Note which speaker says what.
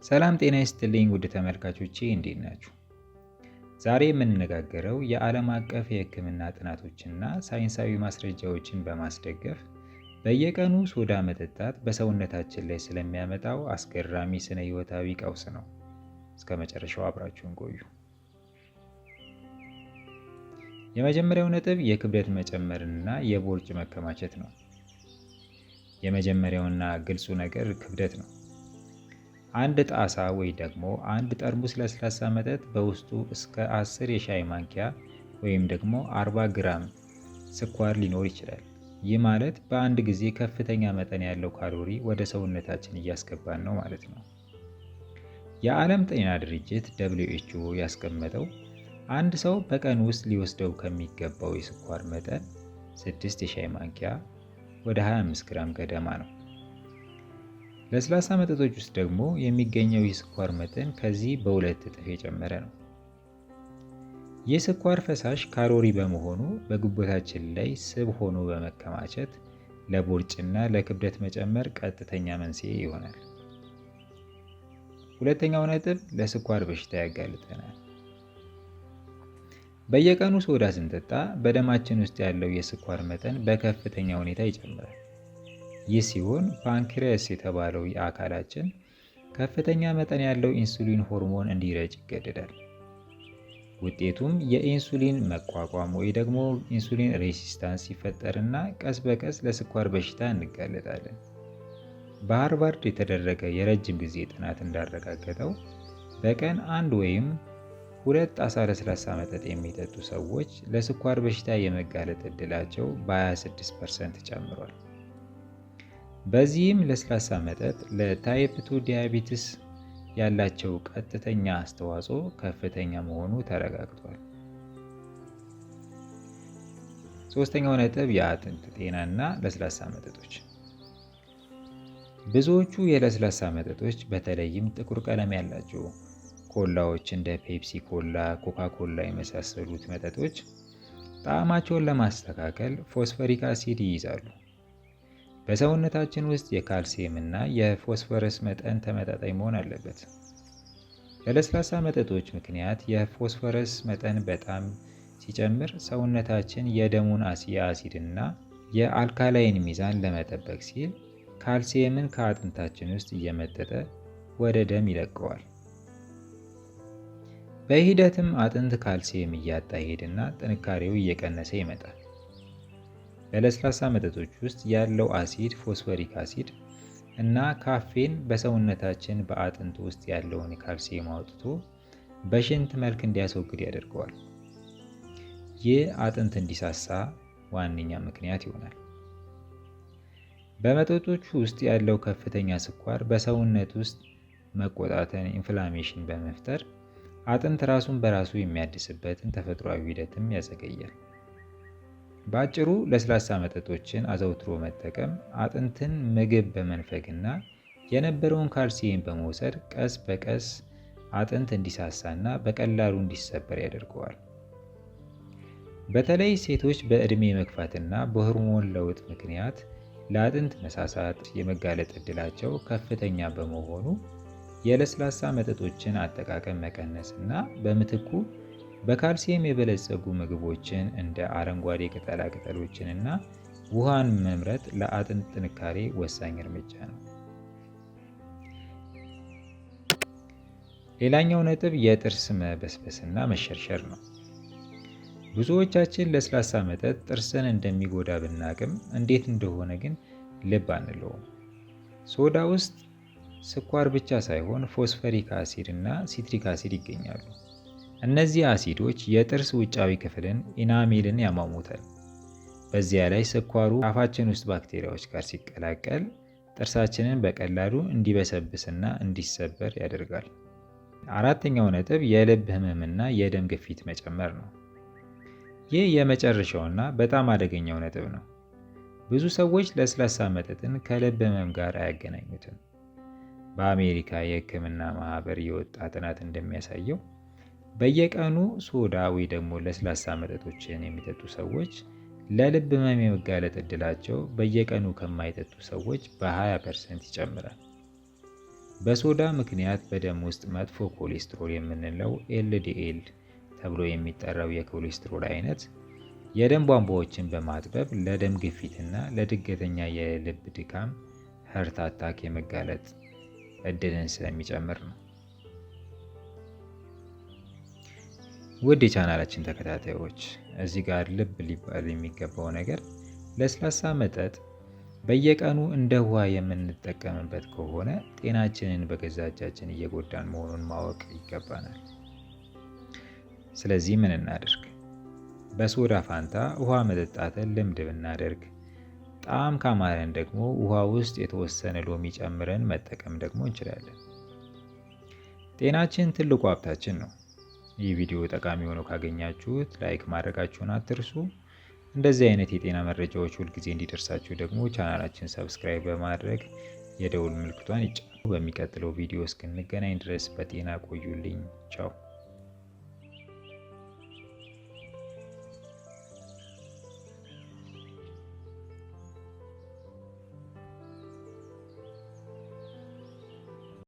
Speaker 1: ሰላም ጤና ይስጥልኝ ውድ ተመልካቾቼ፣ እንዴት ናችሁ? ዛሬ የምንነጋገረው የዓለም አቀፍ የሕክምና ጥናቶችና ሳይንሳዊ ማስረጃዎችን በማስደገፍ በየቀኑ ሶዳ መጠጣት በሰውነታችን ላይ ስለሚያመጣው አስገራሚ ስነ ህይወታዊ ቀውስ ነው። እስከ መጨረሻው አብራችሁን ቆዩ። የመጀመሪያው ነጥብ የክብደት መጨመርና የቦርጭ መከማቸት ነው። የመጀመሪያውና ግልጹ ነገር ክብደት ነው። አንድ ጣሳ ወይ ደግሞ አንድ ጠርሙስ ለስላሳ መጠጥ በውስጡ እስከ 10 የሻይ ማንኪያ ወይም ደግሞ 40 ግራም ስኳር ሊኖር ይችላል። ይህ ማለት በአንድ ጊዜ ከፍተኛ መጠን ያለው ካሎሪ ወደ ሰውነታችን እያስገባን ነው ማለት ነው። የዓለም ጤና ድርጅት WHO ያስቀመጠው አንድ ሰው በቀን ውስጥ ሊወስደው ከሚገባው የስኳር መጠን 6 የሻይ ማንኪያ ወደ 25 ግራም ገደማ ነው። ለስላሳ መጠጦች ውስጥ ደግሞ የሚገኘው የስኳር መጠን ከዚህ በሁለት እጥፍ የጨመረ ነው። የስኳር ፈሳሽ ካሎሪ በመሆኑ በጉበታችን ላይ ስብ ሆኖ በመከማቸት ለቦርጭና ለክብደት መጨመር ቀጥተኛ መንስኤ ይሆናል። ሁለተኛው ነጥብ ለስኳር በሽታ ያጋልጠናል። በየቀኑ ሶዳ ስንጠጣ በደማችን ውስጥ ያለው የስኳር መጠን በከፍተኛ ሁኔታ ይጨምራል። ይህ ሲሆን pancreas የተባለው የአካላችን ከፍተኛ መጠን ያለው ኢንሱሊን ሆርሞን እንዲረጭ ይገደዳል። ውጤቱም የኢንሱሊን መቋቋም ወይ ደግሞ insulin resistance ይፈጠርና ቀስ በቀስ ለስኳር በሽታ እንጋለጣለን። በሃርቫርድ የተደረገ የረጅም ጊዜ ጥናት እንዳረጋገጠው በቀን አንድ ወይም ሁለት ጣሳ ለስላሳ መጠጥ የሚጠጡ ሰዎች ለስኳር በሽታ የመጋለጥ ዕድላቸው በ26% ጨምሯል። በዚህም ለስላሳ መጠጥ ለ type 2 diabetes ያላቸው ቀጥተኛ አስተዋጽኦ ከፍተኛ መሆኑ ተረጋግጧል። ሶስተኛው ነጥብ የአጥንት ጤናና ለስላሳ መጠጦች። ብዙዎቹ የለስላሳ መጠጦች በተለይም ጥቁር ቀለም ያላቸው ኮላዎች እንደ ፔፕሲ ኮላ፣ ኮካ ኮላ የመሳሰሉት መጠጦች ጣዕማቸውን ለማስተካከል ፎስፈሪክ አሲድ ይይዛሉ። በሰውነታችን ውስጥ የካልሲየም እና የፎስፈረስ መጠን ተመጣጣኝ መሆን አለበት። በለስላሳ መጠጦች ምክንያት የፎስፈረስ መጠን በጣም ሲጨምር ሰውነታችን የደሙን የአሲድ እና የ alkaline ሚዛን ለመጠበቅ ሲል ካልሲየምን ከአጥንታችን ውስጥ እየመጠጠ ወደ ደም ይለቀዋል። በሂደትም አጥንት ካልሲየም እያጣ ይሄድና ጥንካሬው እየቀነሰ ይመጣል። በለስላሳ መጠጦች ውስጥ ያለው አሲድ ፎስፈሪክ አሲድ እና ካፌን በሰውነታችን በአጥንት ውስጥ ያለውን ካልሲየም አውጥቶ በሽንት መልክ እንዲያስወግድ ያደርገዋል። ይህ አጥንት እንዲሳሳ ዋነኛ ምክንያት ይሆናል። በመጠጦቹ ውስጥ ያለው ከፍተኛ ስኳር በሰውነት ውስጥ መቆጣትን inflammation በመፍጠር አጥንት ራሱን በራሱ የሚያድስበትን ተፈጥሯዊ ሂደትም ያዘገያል። በአጭሩ ለስላሳ መጠጦችን አዘውትሮ መጠቀም አጥንትን ምግብ በመንፈግና የነበረውን ካልሲየም በመውሰድ ቀስ በቀስ አጥንት እንዲሳሳና በቀላሉ እንዲሰበር ያደርገዋል። በተለይ ሴቶች በእድሜ መግፋትና በሆርሞን ለውጥ ምክንያት ለአጥንት መሳሳት የመጋለጥ እድላቸው ከፍተኛ በመሆኑ የለስላሳ መጠጦችን አጠቃቀም መቀነስ እና በምትኩ በካልሲየም የበለጸጉ ምግቦችን እንደ አረንጓዴ ቅጠላ ቅጠሎችን እና ውሃን መምረጥ ለአጥንት ጥንካሬ ወሳኝ እርምጃ ነው። ሌላኛው ነጥብ የጥርስ መበስበስና መሸርሸር ነው። ብዙዎቻችን ለስላሳ መጠጥ ጥርስን እንደሚጎዳ ብናቅም እንዴት እንደሆነ ግን ልብ አንለውም። ሶዳ ውስጥ ስኳር ብቻ ሳይሆን ፎስፈሪክ አሲድ እና citric acid ይገኛሉ። እነዚህ አሲዶች የጥርስ ውጫዊ ክፍልን enamel ን ያሟሙታል። በዚያ ላይ ስኳሩ አፋችን ውስጥ ባክቴሪያዎች ጋር ሲቀላቀል ጥርሳችንን በቀላሉ እንዲበሰብስና እንዲሰበር ያደርጋል። አራተኛው ነጥብ የልብ ህመምና የደም ግፊት መጨመር ነው። ይህ የመጨረሻውና በጣም አደገኛው ነጥብ ነው። ብዙ ሰዎች ለስላሳ መጠጥን ከልብ ህመም ጋር አያገናኙትም። በአሜሪካ የህክምና ማህበር የወጣ ጥናት እንደሚያሳየው በየቀኑ ሶዳ ወይ ደግሞ ለስላሳ መጠጦችን የሚጠጡ ሰዎች ለልብ ህመም የመጋለጥ እድላቸው በየቀኑ ከማይጠጡ ሰዎች በ20% ይጨምራል። በሶዳ ምክንያት በደም ውስጥ መጥፎ ኮሌስትሮል የምንለው LDL ተብሎ የሚጠራው የኮሌስትሮል አይነት የደም ቧንቧዎችን በማጥበብ ለደም ግፊትና ለድንገተኛ የልብ ድካም heart attack የመጋለጥ እድልን ስለሚጨምር ነው። ውድ የቻናላችን ተከታታዮች፣ እዚህ ጋር ልብ ሊባል የሚገባው ነገር ለስላሳ መጠጥ በየቀኑ እንደ ውሃ የምንጠቀምበት ከሆነ ጤናችንን በገዛ እጃችን እየጎዳን መሆኑን ማወቅ ይገባናል። ስለዚህ ምን እናድርግ? በሶዳ ፋንታ ውሃ መጠጣትን ልምድ ብናደርግ፣ ጣዕም ካማረን ደግሞ ውሃ ውስጥ የተወሰነ ሎሚ ጨምረን መጠቀም ደግሞ እንችላለን። ጤናችን ትልቁ ሀብታችን ነው። ይህ ቪዲዮ ጠቃሚ ሆኖ ካገኛችሁት like ማድረጋችሁን አትርሱ። እንደዚህ አይነት የጤና መረጃዎች ሁልጊዜ እንዲደርሳችሁ ደግሞ ቻናላችን subscribe በማድረግ የደውል ምልክቷን ይጫኑ። በሚቀጥለው ቪዲዮ እስክንገናኝ ድረስ በጤና ቆዩልኝ። ቻው።